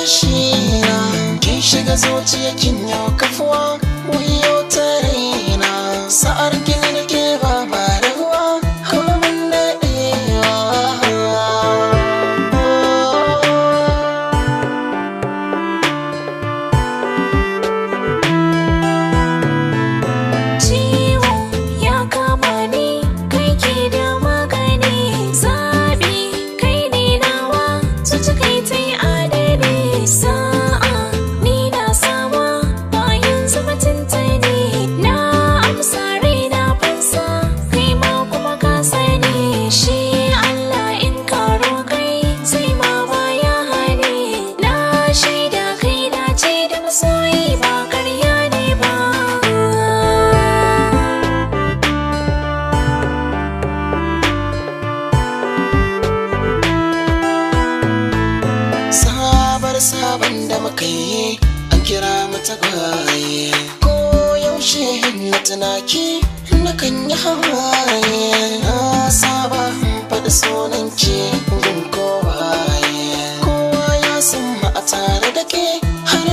kishi na. Kin shiga zuciya kin yau kafuwa, wayo ta raina. Sa'ar kin da ke ba ba raguwa, komin daɗewa. Ciwo ya kama ni, kai ke da magani. Zaɓi kai ne nawa, zuci kai ta yi adani. Sa'a ni na sama, bayan zama tuntuni. Na amsa raina fansa, kai ma kuma ka sani. Shi Allah in karo kai, sai ma baya hani. Na shaida kai na ce da masoyi ba karya ne ba. Sabar sabon da muka yi, an kira mu tagwaye. Ko yaushe na tunaki, na kan yi hawaye. Na saba in faɗi sunanki gun kowaye. Kowa ya san mu a tare da ke har